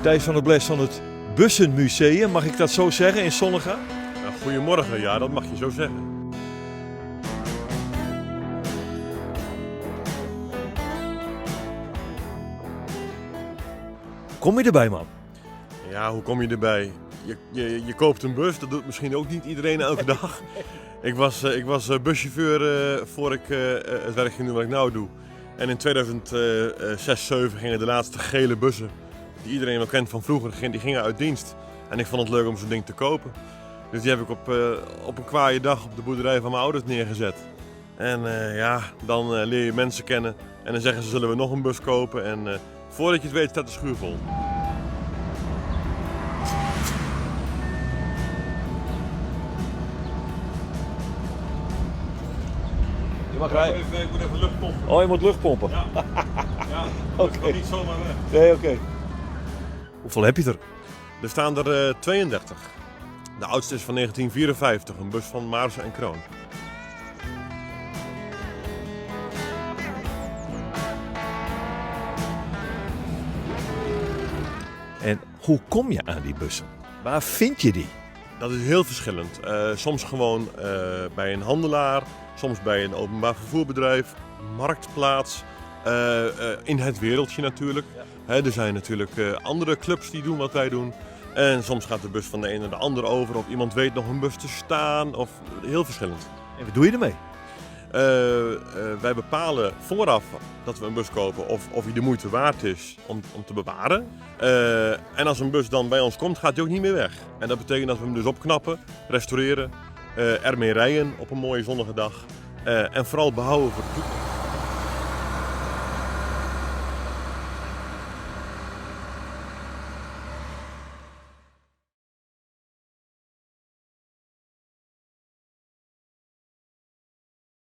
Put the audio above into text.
Thijs van der Bles van het Bussenmuseum, mag ik dat zo zeggen, in Sonnega? Ja, goedemorgen, ja, dat mag je zo zeggen. Kom je erbij, man? Ja, hoe kom je erbij? Je koopt een bus, dat doet misschien ook niet iedereen elke dag. Ik was buschauffeur voor ik het werk ging doen wat ik nou doe. En in 2006, 7 gingen de laatste gele bussen, die iedereen wel kent van vroeger, die gingen uit dienst. En ik vond het leuk om zo'n ding te kopen. Dus die heb ik op een kwaaie dag op de boerderij van mijn ouders neergezet. En dan leer je mensen kennen en dan zeggen ze, zullen we nog een bus kopen? En voordat je het weet staat de schuur vol. Je mag rijden. Ik moet even lucht pompen. Oh, je moet lucht pompen? Ja. Ja, Oké. dat kan niet zomaar weg. Nee, oké. Hoeveel heb je er? Er staan er 32. De oudste is van 1954, een bus van Maarsen en Kroon. En hoe kom je aan die bussen? Waar vind je die? Dat is heel verschillend. Soms gewoon bij een handelaar, soms bij een openbaar vervoerbedrijf, marktplaats, in het wereldje natuurlijk. Er zijn natuurlijk andere clubs die doen wat wij doen. En soms gaat de bus van de een naar de ander over of iemand weet nog een bus te staan. Of heel verschillend. En wat doe je ermee? Wij bepalen vooraf dat we een bus kopen of die de moeite waard is om te bewaren. En als een bus dan bij ons komt, gaat die ook niet meer weg. En dat betekent dat we hem dus opknappen, restaureren, ermee rijden op een mooie zonnige dag. En vooral behouden voor de toekomst.